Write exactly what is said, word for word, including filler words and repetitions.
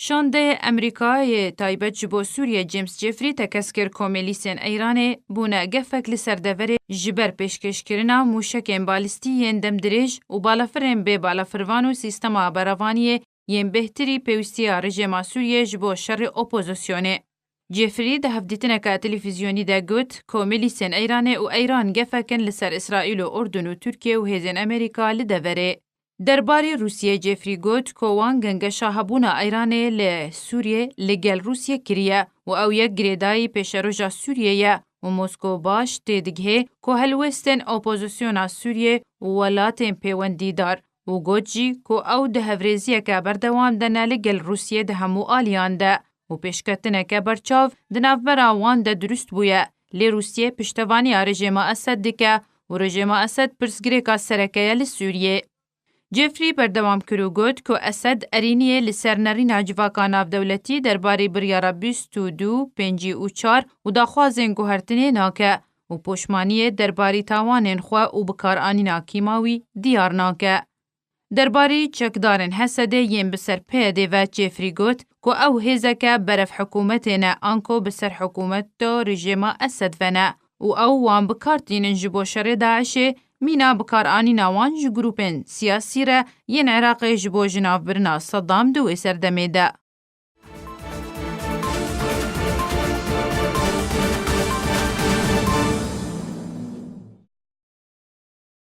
Şandeyê Amerîka yê taybet ji bo Sûriye James Jeffrey tekez kir ku milîsên Îranê bûne gefek li ser deverê ji ber pêşkêşkirina mûşekên balîstî yên demdirêj û balafirên bê balafirvan û sîstema berevaniyê yên bêhtirî pêwîstiya rejêma Sûriyê ji bo şerê opozisyonê. Jeffrey di hevdîtineke televîzyonî de got ku milîsên Îranê û Îran gefek in li ser Îsraîl û Urdun û Tirkiye û hêzên Amerîka li deverê. Derbarê Rûsiyê Jeffrey got ku wan gengeşa hebûna Îranê li Sûriyê li gel Rûsiyê kiriye û ew yek girêdayî pêşeroja Sûriyê ye û Moskow baş têdigihê ku helwestên opozisyona Sûriyê û welatên pêwendîdar û got jî ku ew di hevrêziyeke berdewam de ne li gel Rûsiyê di hemû aliyan de û pêşketineke berçav di navbera wan de dirust bûye, lê Rûsiyê piştevaniya rejêma Esed dike û rejêma Esed pirsgirêka sereke ye li Sûriyê. Jeffrey berdewam kir û got ku Esed erîniyê li ser nerîna civaka navdewletî derbarê biryara bîst û du, pêncî û çar û daxwazên guhertinê nake û poşmaniyê derbarê tawanên xwe û bikaranîna kîmawî diyar nake. Derbarê çekdarên Hesedê yên bi ser P Y D'ê ve Jeffrey got ku ew hêzeke berev hikûmetê ne anko bi ser hikûmeta rejêma Esed ve ne û ew wan bi kar tînin ji bo şerê DAIŞê, mîna bikaranîna wan ji grûpên siyasî re yên Iraqê ji bo jinavbirina Saddam di wê serdemê de.